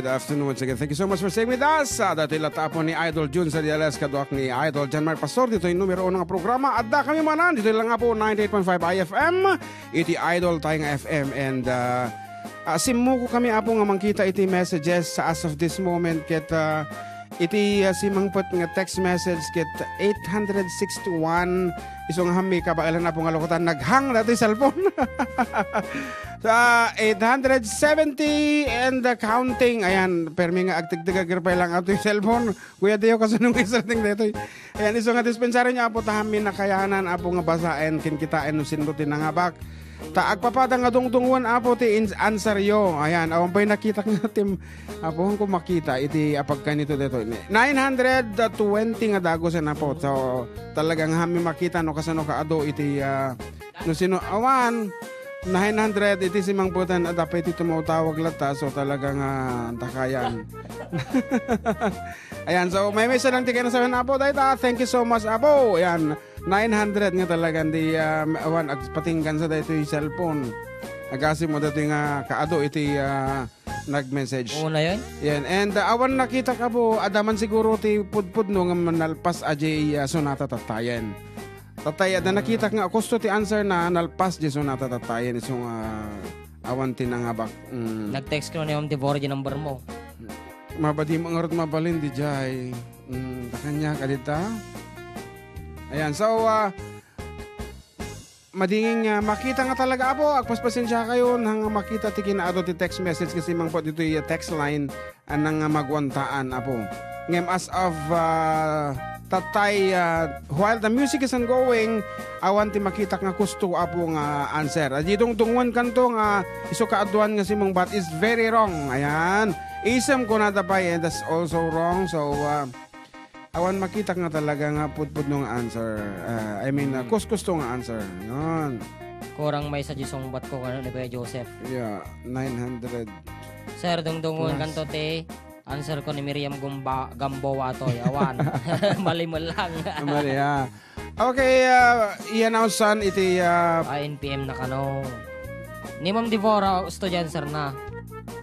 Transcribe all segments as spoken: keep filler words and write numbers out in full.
Good afternoon once again. Thank you so much for staying with us. Ah, datoy latta Apo ni Idol Jun Sadiales, kaduak ni Idol John Mark Pastor, ditoy numero uno nga programa. Adda kami manan, ditoy lang Apo, ninety-eight point five I F M. Iti Idol tayo nga F M. And, ah, ah, simmuko kami, Apo, nga mangkita iti messages sa as of this moment. Ket, ah, iti, ah, simangpet nga text message ket eight hundred sixty-one. Isu nga hammi kabaelan, Apo, nga lukotan, naghang datoy cellphone. Sa eight hundred seventy and, uh, counting. Ayan, permi nga agtigtigager pay lang ato yung cellphone. Kuya Deo, kasano nga isalting daytoy? Ayan, isu nga dispensaryo niya, Apo, ta hammi nakayanan, Apo, nga basaen, ken kitaen no sino ti nangabak. Ta agpapada nga dungdungon, Apo, ti ins-, answeryo. Ayan, awan pay nakitak nga tim-, Apo, ko makita iti apagkanito daytoy. Nine hundred twenty nga dagusen, Apo. So, talagang hammi makita no kasano kaado iti, ah, No sino, awan, nine hundred iti simangpetan a dapay ti tumawtawag latta, so talaga nga takayan. Ayan, so maymaysa lang ti kinasabihan, Apo, dayta. Thank you so much, Apo. Ayan, nine hundred nga talaga, di, um, awan, agpatinggan sa daytoy cellphone. Agasimo daytoy nga kaado iti, ah, nag-message. Oo na yan. Yan. And, uh, awan nakitak, Apo, adda man siguro ti pudpudno nga nalpas a jay, uh, sonata tattayen. Tatay, adda nakitak nga kusto ti answer na nalpas jay sonata tattayen. Isu nga awan ti nangabak. Mm. Nag-text ko ni Ma'am Deborah di number mo. Mabadi mo ngarud mabalin di jay. Mm, takanya ka dita. Ayan, so, uh, madingin nga makita nga talaga, Apo, agpaspasensia kayo, nang makita ti kinaado ti text message kasi mangpot ditoy text line, anang nga magwantaan, Apo. Ngem as of, ah, tatay, ah, while the music is ongoing, awan ti makitak nga kusto, Apo, nga answer. Adi dungdungon kanto nga isu kaaduan nga simungbat is very wrong. Ayan. Isem ko na tapay, and that's also wrong. So, ah, Awan makitak nga talaga nga pudpudno nga answer. Ah, I mean, ah, Hmm. kuskusto nga answer. Yun. Kurang may sa disungbat ko, ano, ni Kuya Joseph. Yeah, nine hundred. Sir, dungdungon Plus. Kanto ti answer ko ni Miriam Gumba-, Gamboa to, yawan. Mali mo lang. Ah, mali, ah. Okay, ah, i-announce san iti, ah, Ah, N P M na kano. Ni Ma'am Devora, studian, sir, na.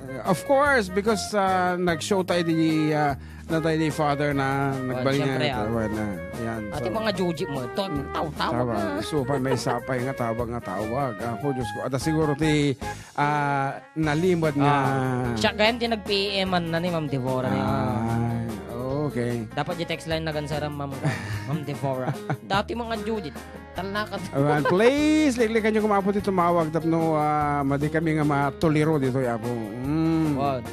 Uh, of course, because, uh, nag-show tayo di, uh, na tayo di father na nagbalik syempre, niya. Ah. Tawag na. Yan, ati so, mga Joji mo, to, mm, tawag, tawag na. So, pa, may sapay nga tawag nga tawag. Ako, Diyos ko, ata siguro ti, ah, nalimod nga. Ah. Siya, ganyan din nag-P M na ni Ma'am Devora na yun. Ah, okay. Dapat di text line na gansaran, Ma'am, Ma'am Devora. Dati mga Joji. Talakat. Ayan, please, liklikan nyo kung maapo ti tumawag tapno, ah, madi kami nga matuliro dito, Apo. Mm. Wow.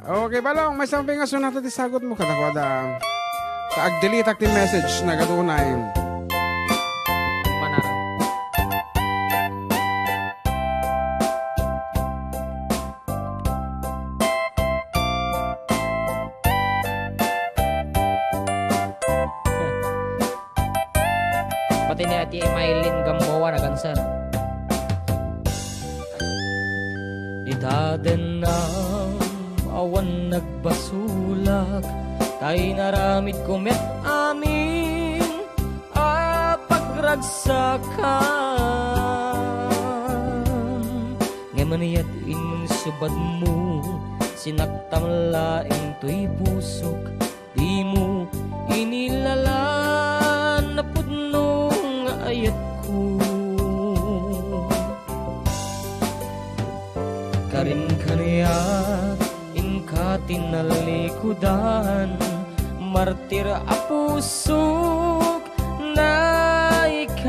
Okay, Balong, may something nga sunata ti sagot mo, kadakwada. Ta agdelitak ti message, nagadunay. Mana. Pati ni Ate Mylene Gamboa nag-answer. Ita dennam awan nagbasolak, ta inaramidko met amin a pagragsakan. Ngem aniat insubadmo, sinaktam laeng toy pusok, dimo inilala, napudno nga ayatko. Karin kaniak, inka ti nalikudan, martir a pusok, naikalang.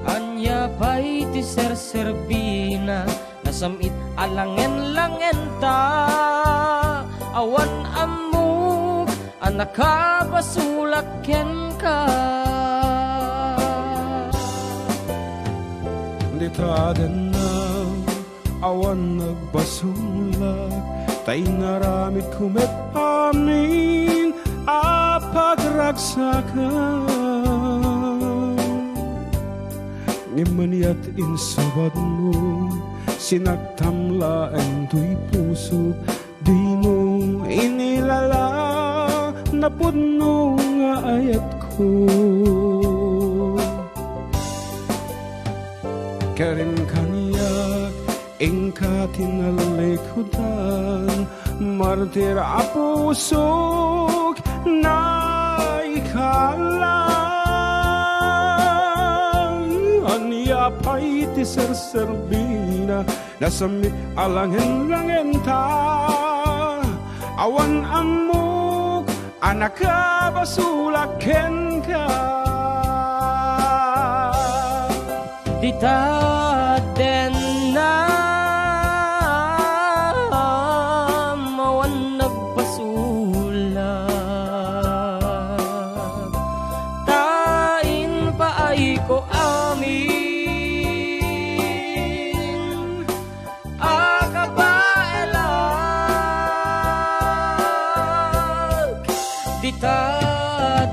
Ania pay ti serserbina, nasam-it a langen-langenta, awan ammok a nakabasolak kenka. Dita dennam awan nagbasolak, ta inaramidko met amin a pagragsakan. Ngem maniat insubadmo, sinaktam laeng toy pusok, dimo inilala, napudno nga ayatko. Karin kaniak, Inka ti nalikudan, martir a pusok, naikalang. Ania pay ti serserbina, nasamit a langen-langenta. Awan ammok a nakabasolak kenka. Dita dennam awan nagbasolak, ta impaayko amin a kabaelak. Dita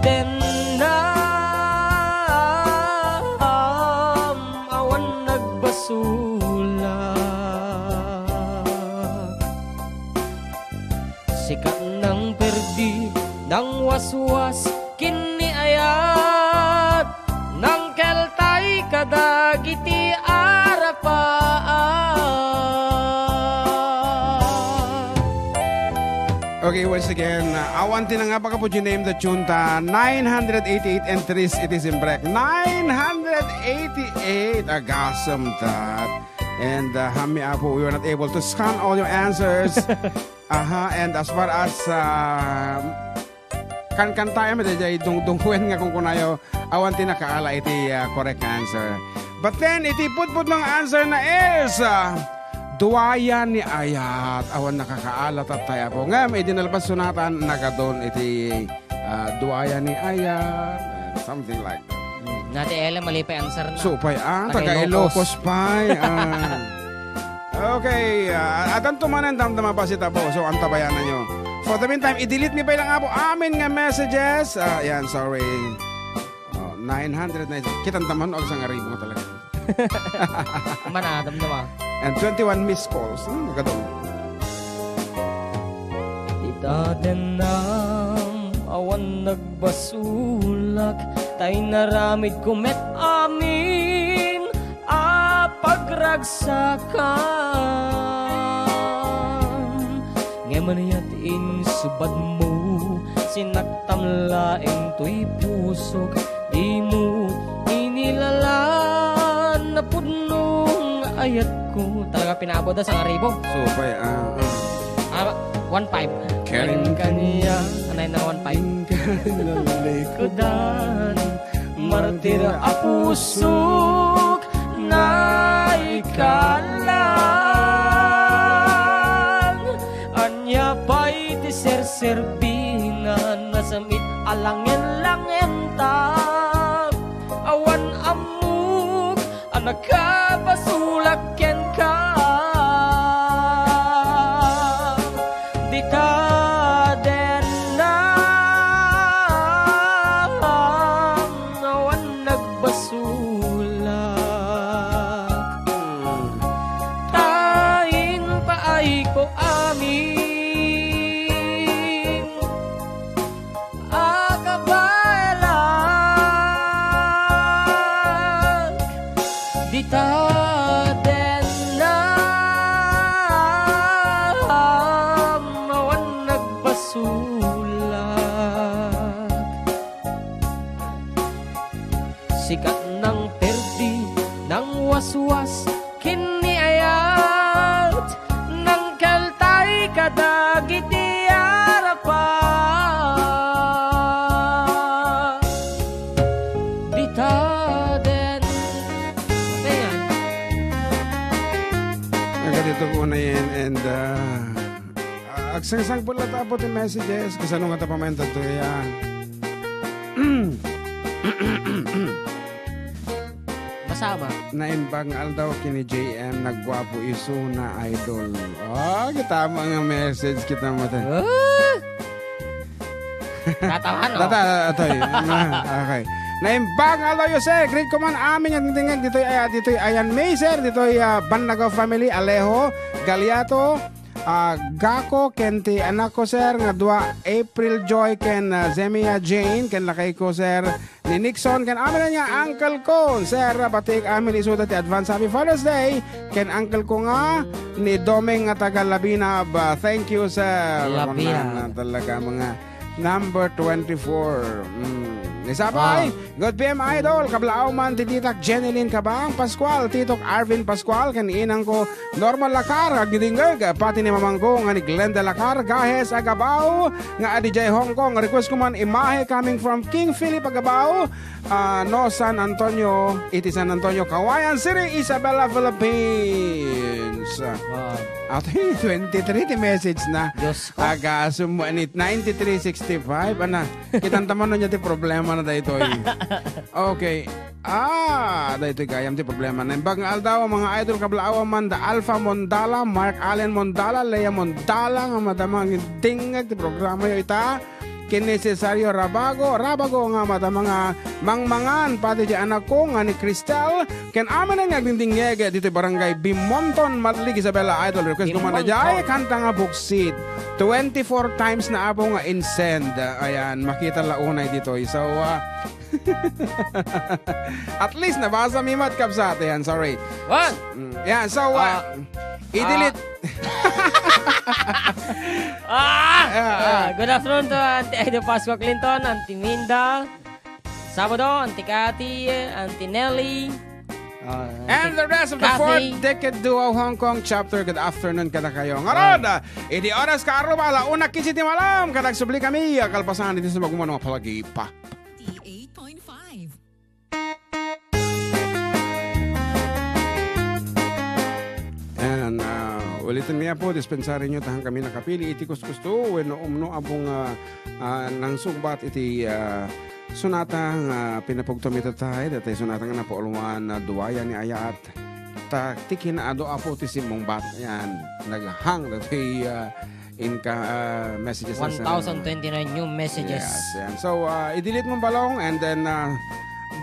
dennam awan nagbasolak. Sika nang perdi, nang waswas ken ni ayat, nang keltay kadagiti arapaat. Okay, once again, uh, awan ti nangabak, Apo G, name the tune ta nine hundred eighty-eight entries, it is in break. Nine hundred eighty-eight, agasem that. And, uh, Hami Apo, we were not able to scan all your answers. Aha, and as far as, uh, kankantaem, daydiay dungdungwen nga kunkunayo, awan ti nakaala iti, uh, correct answer. But then, iti pudpudno nga answer na is, uh, duayan ni ayat. Awan nakakaala, tattay, Apo. Ngem, idi nalpas sunatan, nagadun iti, uh, duayan ni ayat, something like that. Hmm. Nati Ella, mali pay answer na. Supay, ah, taga Ilocos. Taga Ilocos pay, ah. Okay, ah, addanto manen damdama bassit, Apo. So, antabayananyo. For the meantime, i-delete mi pay lang, Apo, amin nga messages. Ah, yan, sorry. Oh, nine hundred na. Kitanta man, agsangaribo nga talaga. Mana, damdama. And twenty-one missed calls. Hmm, magadong. Dita dennam awan nagbasolak, ta inaramidko met amin a pagragsakan. Ngem ania ti insubadmo, sinaktam laeng toy pusok, dimo inilalaan a pudno nga ayatko. Talaga pinaabot da, sangaribo. Supay, ah, ah. Ah, one five. Ken kaniak, anay na one five. Nalikudan, martir a pusok, naikalang. Ania pay ti serserbina, nasamit a langen-langenta. Awan ammok a nakabasolak kenka. Dita dennam awan nagbasolak, ta impaayko amin a kabaelak. Dita dennam awan nagbasolak. Sika nang perdi, nang waswas, ken ni ayat, nang kaltay kadagiti arapaat. Dita den. Ayan. Agad ito ko na yan and, uh, uh, agsangsang pula tapo ti messages. Kasano nga tapamenta to ya? Masama. Naimbag nga aldaw ken ni J M, nagguapo isuna, idol. Oh, kita mo nga message, kita mo ta. Ah! Tatawa, no? Tata, atoy. Na, okay. Naimbag nga aldaw, yo, sir. Greet ko man amin nga tingtingag ditoy, ay, ditoy, ayan, May, sir. Ditoy, ah, Banlagaw family, Alejo, Galiato, ah, Gako, ken ti anak ko, sir, nga dua, April Joy, ken, ah, Zemia Jane, ken lakay ko, sir, ni Nixon, ken amin nga uncle ko, Sir, batik amin isuda ti advance happy Father's Day, ken uncle ko nga ni Doming nga taga Labinab. Ah, thank you, Sir. Labinab. Talaga, mga number twenty-four. Mm. Ni Sapay, Ah. Good P M, Idol. Kablaaw man ti titak Jenilyn Kabang Pascual, titok Arvin Pascual, ken inang ko Norma Lacar, agdidingeg, pati ni mamangko nga ni Glenda Lacar, Gahes, Agabao, nga adi jay Hong Kong. Request ko man imahe coming from King Philip Agabao, ah, no San Antonio, iti San Antonio, Cauayan City, Isabela, Philippines. Wow. At twenty-three ti message na. Diyos ko. Aga, sumuanit, ninety-three sixty-five. Ana, kitanta man no niya ti problema na daytoy. Okay. Ah, daytoy gayam ti problema. Naimbag nga aldaw, mga idol, kablaawan man da Alpha Mondala, Mark Allen Mondala, Lea Mondala, nga madama nga dingag ti programa yo ita. Ken ni Cesario Rabago, Rabago nga madama nga mangmangan, pati di anak ko nga ni Cristel, ken amin nga agdingdingngeg ditoy barangay Bimonton, Madlig, Isabela, idol. Request ko man Bimonton. Jay, kanta nga buksit. Twenty-four times na apo nga insend. Ayan, makita la unay ditoy. So, ah, At least nabasa mi met, kabsat. Ayan, sorry. What? Mm, ayan, so, uh, Ah. i-delete. Ah! Ah, ah. Ah, good afternoon to Auntie Ida Pascua Clinton, Auntie Minda, Sabado, Auntie Cathy, Auntie Nelly, ah, And Auntie the rest of the Cathy. Fourth Decade Duo Hong Kong Chapter, good afternoon kadakayo. Ngarud, Ah. ah, idi oras ka aruba, ala una kinse ti malam, kada agsubli kami, ah, kalpasan, dito sa Magumano nga Palagipa. Eighty-eight point five. And, ah, ulitin mi, Apo, dispensari nyo, tahan kami nakapili iti kuskusto, wenno umno, Apo, nga, ah, nangsungbat iti, ah, sonata nga pinapugtom ita tay, dati sonata nga napauluan, ah, duaya ni ayat. Ta, ti kinaadu, Apo, ti simmungbat. Yan, naghang dati, ah, Inka, ah, messages na sa One thousand twenty-nine new messages. Yes, yan. So, ah, i-delete mo balong and then, ah,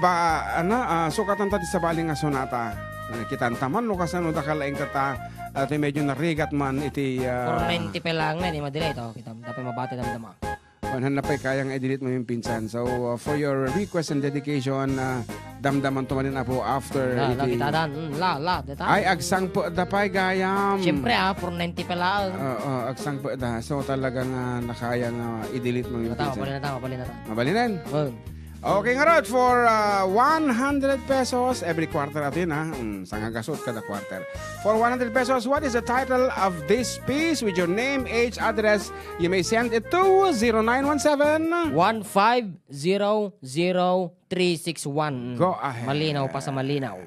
ba, ano, ah, sukatan ta ti sabali nga sonata. Ah, kitanta man no kasano da kalaing kata, ah, ti medyo narigat man iti, ah, Four ninety pa lang na, di madila ito. Kita, dapat mabati damdama. Kuan, hanna pay kaya nga i-delete mo yung pinsan. So, uh, for your request and dedication, uh, damdaman to manen, Apo, after La, la, iti kita dan. Mm, la, la, deta. Ay, agsangpet da pay gayam. Siyempre, ah, four ninety pa lang. Oo, agsangpet da. So, talagang, ah, nakaya nga i-delete mo yung Nata, pinsan. Mabali na ta, mabali na ta. Mabalinen? Oo. Okay, ngarud, for, uh, one hundred pesos every quarter atin, ha? Mm, sangagasot kada quarter. For one hundred pesos, what is the title of this piece with your name, age, address, You may send it to zero nine one seven. One five zero zero three six one. Go ahead. Malinaw pa sa malinaw.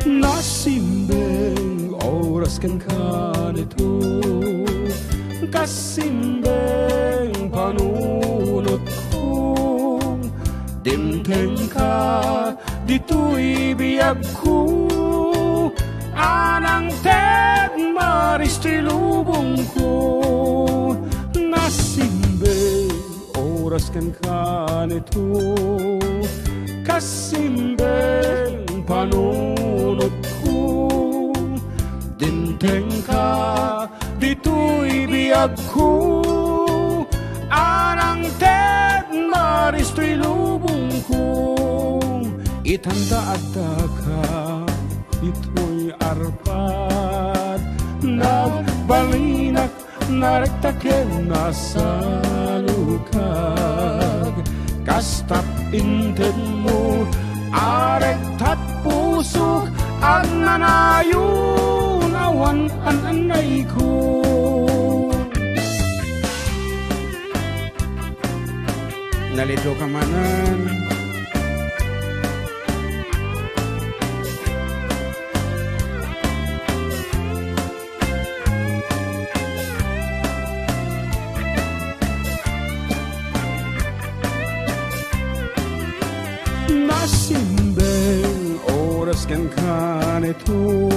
Nasimbeng oras kenka nito, kasimbeng panunotko, dimtengka ditoy biagko, anang ted maris ti lubongko, nasimbeng oras kenka nito, kasimbeng panunotko, dimtengka ditoy biagko, anang ted maris toy lubongko, itanta addaka ditoy arpad, nagbalinak narekta ken nasalukag. Kasta intedmo, arektat pusok, agnanayon, awan an-annayko. Nalido ka manen. Nasimbeng oras kenka nito,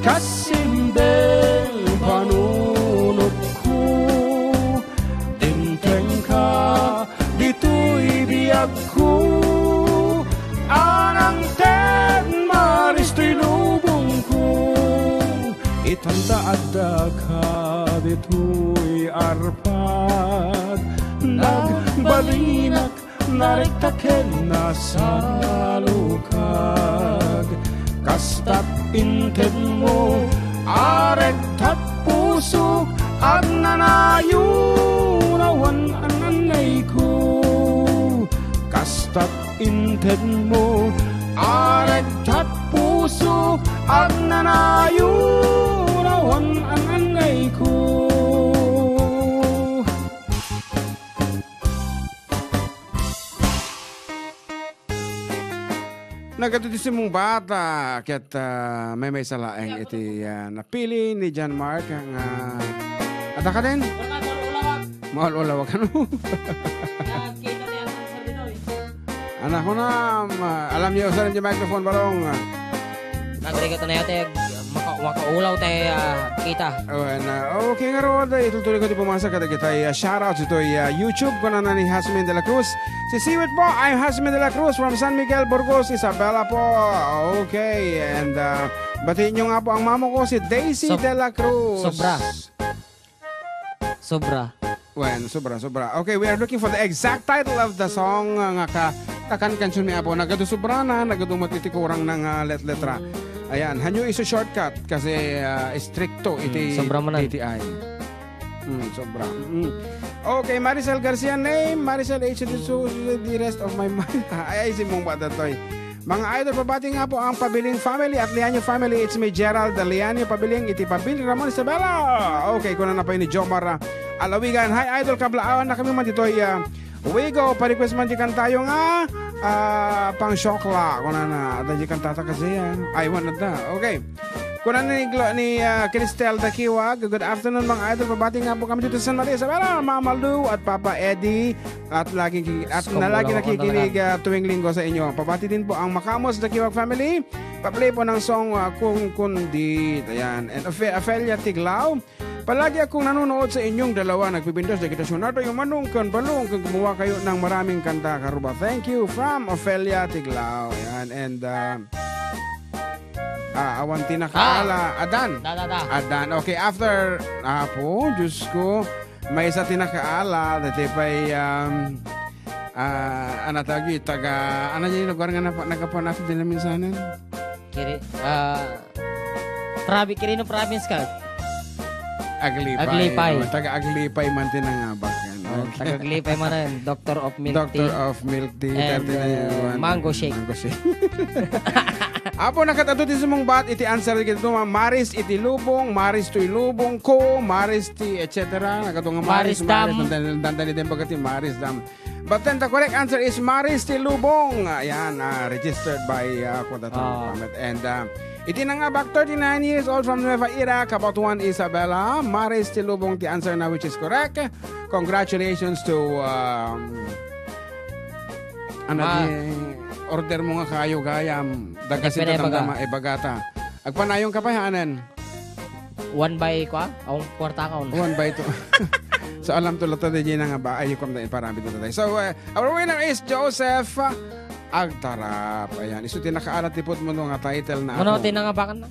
kasimbeng panunotko, dimtengka ditoy biagko, anang ted maris toy lubongko. Adda ka ditoy arpad, nagbalinak, narekta ken nasalukag. Kastat intedmo, arektat pusok, agnanayon awan an-annayko. Kastat intedmo, arektat pusok, agnanayon awan an-annayko. Nagadu ti simmungbat, ket, ah, maymaysa laeng iti, ah, napili ni John Mark nga, adda ka din? Maul-ulawak, ano? Anak ko na, ma-, alam niyo, sir, yung microphone, balong. Nagrigat na yata, maka-, makaulaw tayo, ah, kita. Awan, ah, okay nga, Rod, itultuloy ko ti pumasa kadagitay, ah, shoutout itoy, ah, YouTube, kunana ni Jasmine de la Cruz. Si Siwit po, I'm Jasmine de la Cruz from San Miguel, Burgos, Isabela po. Okay, and, ah, batiin nyo nga po ang mamo ko, si Daisy Sob-, de la Cruz. Sobra. Sobra. Wen, sobra, sobra. Okay, we are looking for the exact title of the song, uh, nga ka-, kakankansion mi, Apo. Nagadu sobra na, nagadu met iti kurang na nga let-letra. Ayan, hanyo isu shortcut kasi, uh, istrikto iti Mm, sobra man. D T I. Mm, sobra. Mm. Okay, Maricel Garcia name, Maricel H. Dito, the rest of my mind. Ay, ay, si Mong Badatoy. Mga idol, pabati nga po ang Pabiling family at Lianio family. It's me, Gerald Lianio Pabiling, iti Pabiling Ramon Isabela. Okay, kuna na pa ni Jomar, ah, Alawigan. Hi, idol, kablaawan na kami man ditoy, ah, Wigo, pa-request man di kantayo nga, ah, pang shokla. Kuna na, ada di kantata kasi, ah. Ay, wala da. Okay. Kuna ni Glo-, ni, ah, Cristel Dakiwag. Good afternoon, mga idol. Pabati nga po kami dito sa San Maria Isabela, Mama Lou at Papa Eddie. At laging ki-, at Gusto na ko lagi lang nakikinig, talaga. Ah, tuwing linggo sa inyo. Pabati din po ang Makamus Dakiwag family. Pa-play po ng song, ah, Kung Kundi. Ayan. And Ophe-, Ophelia Tiglao. Palagi akong nanonood sa inyong dalawa. Nagpipintas na kita sa nata yung manong kan balong kan gumawa kayo ng maraming kanta, karuba. Thank you from Ophelia Tiglao. Ayan. And, ah, ah, awan ti nakaala. Ah. Adan. Da, da, da. Adan. Okay, after, ah, po, Diyos ko, maysa ti nakaala, dati pa'y, um, ah, ano tawag yun? Taga, ano yung lugar nga napa-, nagkapanasok din namin sana? Kiri-, ah, Trabi-, Quirino province ka? Aglipay. Aglipay. Oh, taga Aglipay man ti nangabak yan. Ah, okay. Taga Aglipay man yan. Doctor of milk tea. Doctor of milk tea. And, thirty-nine, uh, one. Mango shake. Mango shake. Apo, nakatado ti sumungbat iti answer dagiti duma, Maris iti lubong, Maris toy lubong ko, Maris ti et cetera. Nakatunga Maris, Maris Dam. Maris, dandani, dandani din pagkati Maris Dam. But then the correct answer is Maris ti Lubong. Ayan, ah, registered by, ah, Quadratang Ah. Permit. And, ah, iti nangabak, thirty-nine years old from Nueva Ecija, Cabatuan, Isabela. Maris ti Lubong ti answer na, which is correct. Congratulations to, um, ano Ma- di, order mo nga kayo, gayam. Dagasin Ano, damdama, ibagata. Agpanayon ka pa, hanen? One by, kwa? Ang kwarta ka, on. One by two. So, alam to, lato, di na nga ba? Ay, yung kumda, iparamid mo tayo. So, uh, our winner is Joseph Agtarap. Ayan. Isu ti nakaalat ti put mo nga title na Ano, ako. Tinangabakan na?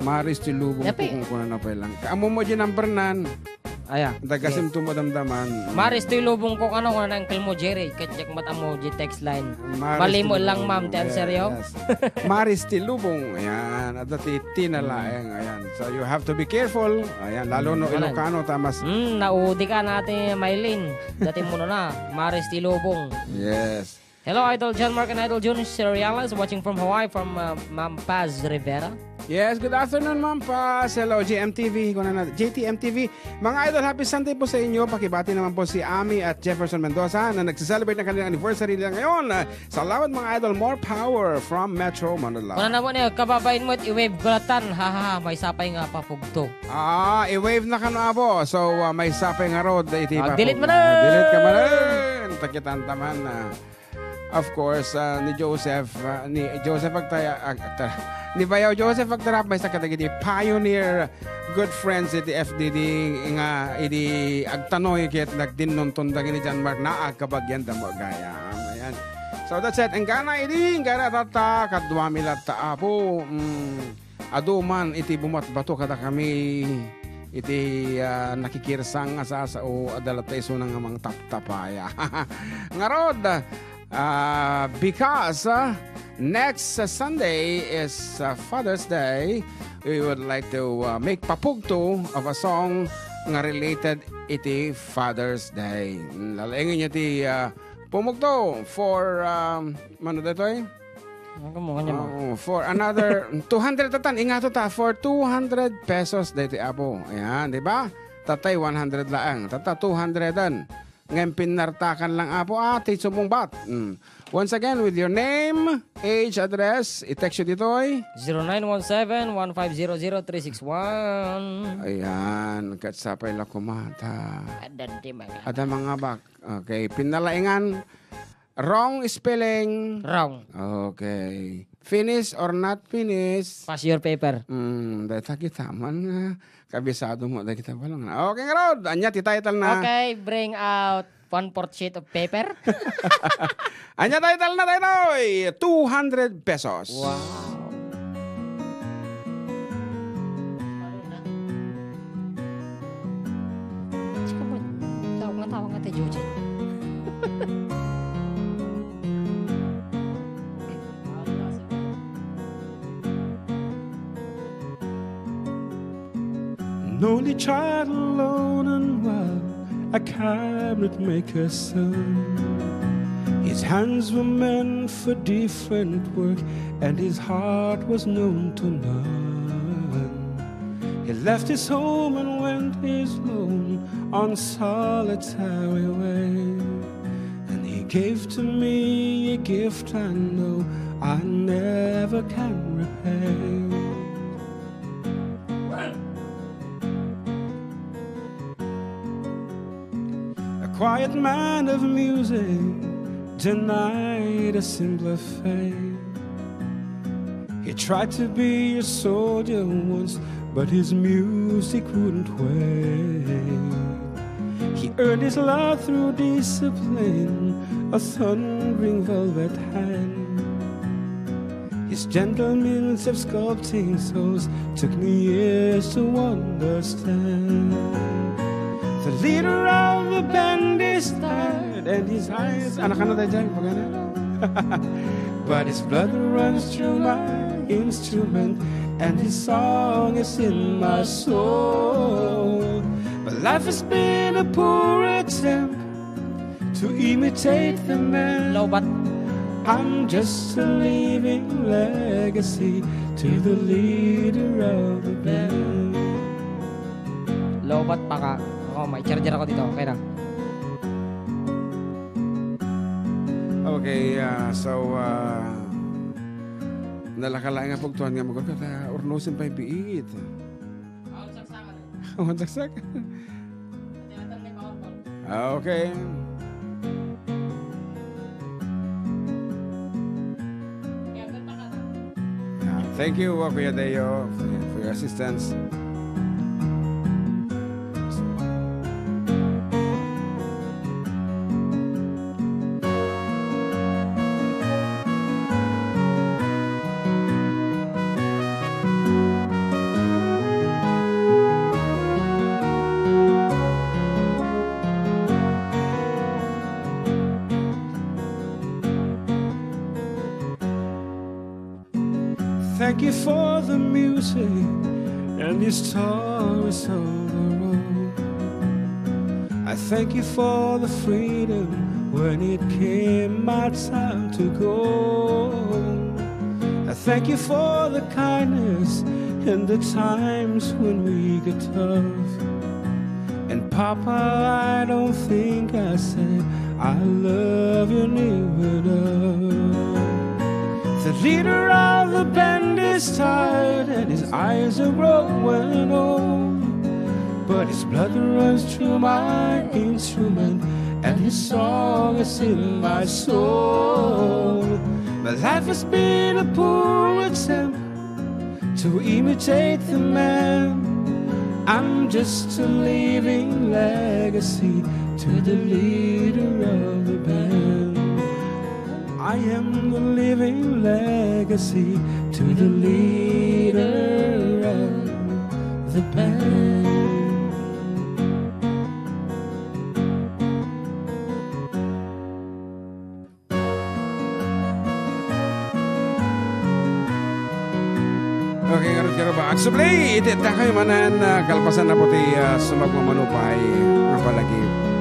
Maris ti lubong Yapi. Ko kung kuna na pa lang. Kaamo mo di number nan. Aya. Dagasim Sige. To madamdaman. Maris ti lubong ko, ano, kung nangkel mo, Jerry. Ket jak mat amo di text line. Maris Bali ti mo lang, lubong. Ma'am, ti answer yo. Yes. Maris ti lubong. Ayan. At dati tinalaeng. Ayan. So you have to be careful. Ayan. Lalo no Wala. Ilocano, tamas. Hmm, naudi ka na, Ate Mylene. Dati mo na na. Maris ti lubong. Yes. Hello, Idol John Mark and Idol Jun Serialas, watching from Hawaii, from, uh, Ma'am Paz Rivera. Yes, good afternoon, Ma'am Paz. Hello, J M T V. Kuna na, J T M T V. Mga idol, happy Sunday po sa inyo. Pakibati naman po si Ami at Jefferson Mendoza na nagse-celebrate ng kanilang anniversary nila ngayon. Salamat, mga idol. More power from Metro Manila. Kuna na mo niya, kababain mo at i-wave ko latan. Ha, ha, ha, may sapay nga papugto. Ah, i-wave na ka na po. So, ah, may sapay nga road. Iti Ah, pa delete po. Mo na. Ah, delete ka man. Takitan taman na. Of course, ah, ni Joseph, ah, ni Joseph Agtaya-, Ag-, Agtaya-, ni Bayaw Joseph Agtarap, maysa kadagiti pioneer, good friends iti F D D nga idi agtanoy ket nagdinnunton dagiti John Mark na agkabagian da mo gayam. Ayan. So that's it. Enggana idi, enggana tatta, kaduami latta, Apo. Mm, adu man iti bumatbato kadakami. iti, ah, nakikirsang a sasao, adda latta isuna nga mangtaptapaya. Ngarud, ah, because, ah, next Sunday is, ah, Father's Day, we would like to, ah, make papugto of a song nga related iti Father's Day. Lalaingenyo ti, ah, pumugto for, um, mano daytoy? Ang kamo, kanya mo. Oo, for another two hundred tatan, ingato ta, for two hundred pesos daytoy, Apo. Ayan, di ba? Tatay, one hundred laeng. Tata, two hundred an. Ngayon, pinartakan lang, Apo, ah, ti sumungbat. Mm. Once again, with your name, age, address, i-text you ditoy. Zero nine one seven, one five zero zero, three six one. Ayan, ket sapay la kumata. Adda di mga. Ada mga bak. Okay, pinalaingan. Wrong spelling. Wrong. Okay. Finish or not finish? Pass your paper. Mm, dayta kita man nga kabisado mo, dayta kita balong. Okay, ngarud. Anya ti title na? Okay, bring out one-fourth sheet of paper. Anya title na, daytoy? Two hundred pesos. Wow. Sika mo, tawag nga, tawag nga, Ate Joji. An only child alone and wild, a cabinet maker's son. His hands were meant for different work, and his heart was known to none. He left his home and went his lone on solitary way. And he gave to me a gift I know I never can repay. A quiet man of music, denied a simpler fate. He tried to be a soldier once, but his music wouldn't wait. He earned his love through discipline, a thundering velvet hand. His gentle means of sculpting souls took me years to understand. The leader of the band is tired and his eyes, anak, ano tayo dyan? Pagana? But his blood runs through my instrument and his song is in my soul. But life has been a poor attempt to imitate the man. Lobat. I'm just a living legacy to the leader of the band. Lobat pa ka. Oh, may charger ako dito. Okay na. Okay, ah, so, ah, nalakalaing nga pagtuan nga magkakata, urnusin pa yung piit. Awan saksak. Ah, okay. Ah, thank you, uh, Kuya Deo, for, for your assistance. Thank you for the music and the stories of the road. I thank you for the freedom when it came my time to go. I thank you for the kindness in the times when we get tough. And Papa, I don't think I said I love you near enough. The leader of the band is tired and his eyes are growing old. But his blood runs through my instrument and his song is in my soul. My life has been a poor attempt to imitate the man. I'm just a living legacy to the leader of the band. I am the living legacy to the leader of the band. Okay, ngarud, ngarud ba? Agsubli, iti dakayo manen, ah, kalpasan na po ti, ah, sumagmamano pay nga palagi.